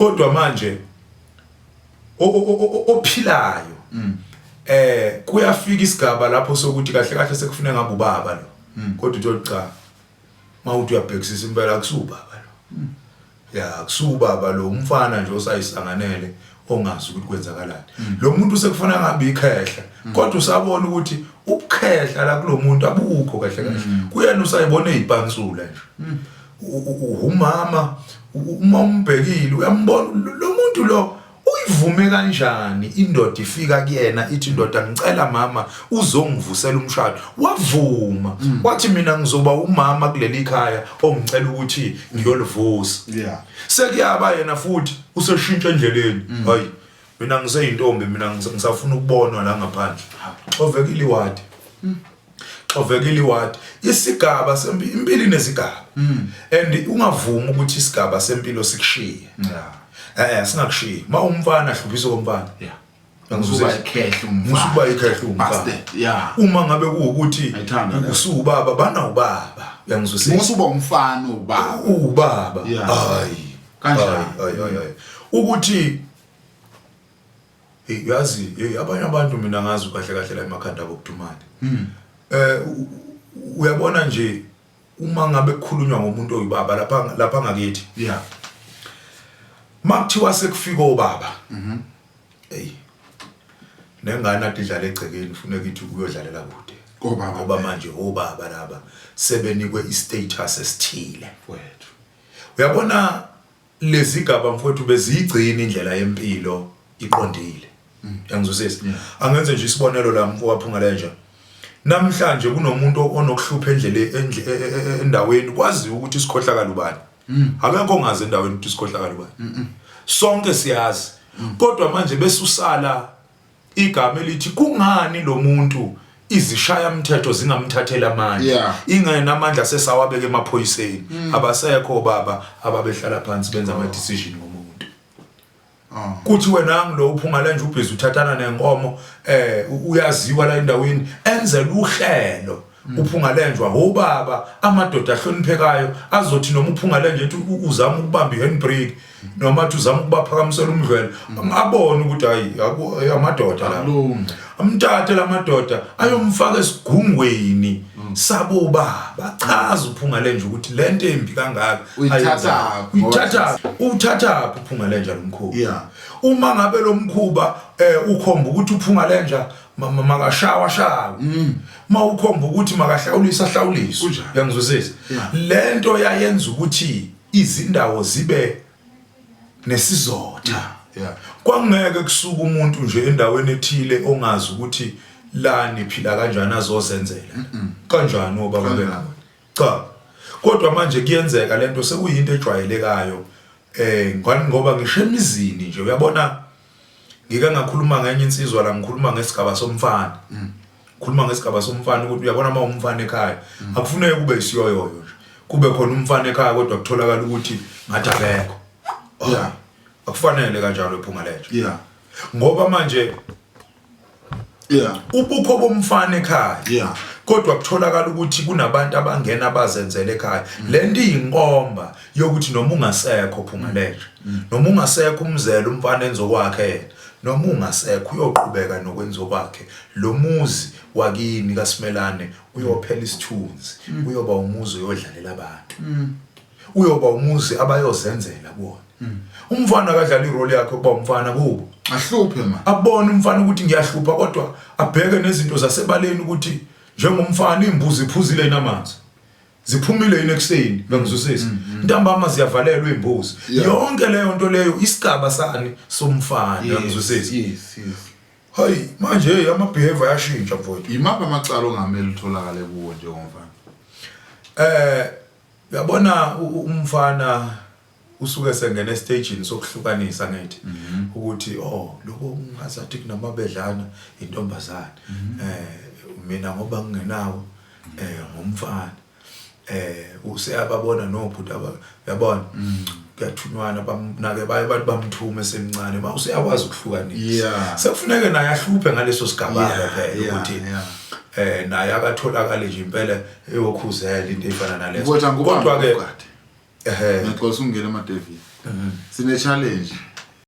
Kodwa manje ophilayo kuyafika isigaba lapho sokuthi kahle kahle sekufuneka ngabe ubaba lo. Kodwa uthi cha, mawuthi uyabhekisisa impela akusubaba lo. Ya, akusubaba lo, umfana nje osayisanganele ongazi ukuthi kwenzakalani. Lo muntu sekufanele ngabe ikhehla, kodwa usabona ukuthi ubukhehla la kulomuntu abukho kahle kahle. Kuyena usayibona ezipansula nje. Umama uma umbhekile uyambona lo muntu lo uyivume kanjani indoda ifika kuyena ithi, "Indoda, ngicela mama uzongivusela umshado." Wavuma, wathi, "Mina ngizoba umama kuleli khaya ongicela ukuthi ngiyolivusa." Sekuyaba yena futhi useshintsha endleleni, "Hayi, mina ngiseyintombi, mina ngisafuna ukubonwa la ngaphandle." Xovekile iwadi, xovekile iwadi. Isigaba sempilo, impilo inezigaba, and ungavumi ukuthi isigaba sempilo sikushiye. Singakushiyi. Ma umfana, hluphisa komfana. Usuba ikhehla umfana. Musuba ikhehla umfana. Bastard. Yeah. Uma ngabe kuwukuthi Ayithanda leyo. usubaba, bana ubaba, uyangizwisisa? Musuba umfana ubaba. Ubaba. Hayi. Kanjani? Hayi, hayi, hayi, ukuthi hey, yazi, hey, abanye abantu mina ngazi kahle kahle la emakhanda abo kudumane. Uyabona nje uma ngabe kukhulunywa ngomuntu oyibaba lapha ngakithi, makuthiwa sekufika obaba, hey, nengane ade idlala egcekeni funeka ithi uyodlalela kude. Kobaba. Ngoba manje obaba laba sebenikwe istatus esithile. Wethu. Uyabona lezi gaba mfowethu beziyigcina indlela yempilo iqondile, yangizwisisa? Angenze nje isibonelo la, mfo waphunga lenja. Namhlanje kunomuntu onokuhlupha endlele endaweni, kwaziwa ukuthi isikhohlakala ubani. Akekho ongazi endaweni ukuthi isikhohlakala ubani, sonke siyazi. Kodwa manje bese usala igama elithi kungani lo muntu izishaya mthetho zingamthathela amandla, ingena amandla sesawabeka emaphoyiseni. Abasekho baba ababehlala phansi benza ama decision ngomuntu. Kuthi wena ngilo uphunga lenje ubhizi uthathana nenkomo, uyaziwa la endaweni, enzela uhlelo uphunga lenjwa obaba amadoda ahloniphekayo azothi noma uphunga lenje ethi uzama ukubamba ihandbrake noma athi uzama ukubaphakamisela umdlwelo, abone ukuthi hayi, amadoda la. Akulungi. Amthathe lamadoda ayomfaka esigungweni sabo baba, chaza uphunga lenje ukuthi lento embi kangaka Uyithathaphi? Uyithatha, uthathaphi uphunga lenja lo mkhuba? Uma ngabe lo mkhuba ukhomba ukuthi uphunga lenja makashawa shawa, ma ukhomba ukuthi makahlawulisa ahlawuliswe. Kunjalo. Uyangizwisisa? Yeah. Lento yayenza ukuthi izindawo zibe nesizotha. Kwangeke kusuka umuntu nje endaweni ethile ongazi ukuthi la niphila kanjani azozenzela kanjani obaba. Kanjani? Bengakhona cha, kodwa manje kuyenzeka lento sekuyinto ejwayelekayo, ngani ngoba ngisho emizini nje uyabona, ngike ngakhuluma ngenye insizwa la, ngikhuluma ngesigaba somfana, khuluma ngesigaba somfana ukuthi uyabona uma umfana ekhaya akufuneki kube isiyoyoyo nje, kube khona umfana ekhaya kodwa kutholakala ukuthi ngathi akekho. Akufanele kanjalo ephunga lenja. Ngoba manje ubukho bomfana ekhaya kodwa kutholakala ukuthi kunabantu abangena bazenzele ekhaya, lento iyinkomba yokuthi noma ungasekho phunga lenja, noma ungasekho umzela umfana enzo kwakhe yena, noma ungasekho uyoqhubeka nokwenza kwakhe. Lo muzi wakini kaSimelane uyophela isithunzi, uyoba umuzi oyodlalela abantu, uyoba umuzi abayozenzela kuwona. Umfana akadlala irole yakhe ukuba umfana kubo. Ahluphe ma. Abone umfana ukuthi ngiyahlupha, kodwa abheke nezinto zasebaleni ukuthi njengomfana imbuzi iphuzile yini amanzi, ziphumile yini ekuseni, bengizwisisa, ntambama ziyavalelwa imbuzi. Yonke leyo nto leyo isigaba sani somfana, uyangizwisisa? Yes. Hayi manje, hey, ama behavior ayashintsha mfowethu. Yimaphi amacala ongamele utholakale kuwo njengomfana? Uyabona umfana usuke sengena estagini sokuhlukanisa ngithi ukuthi oh, lokho kungazathi kunamabedlana intombazane, mina ngoba ngingenawo ngumfana, useyababona nobhuti aba, uyabona, kuyathunywana bamnake, baye bathi bamthume semncane, ma useyakwazi ukuhlukanisa. Sekufuneke naye ahluphe ngaleso sigaba phela ukuthi naye akatholakale nje impela eyokhuzela into efana nalezo. Kodwa ngubani Kodwa ke ugade? Ehe. Ngiyaxolisa ukungena emadevini. Sine challenge.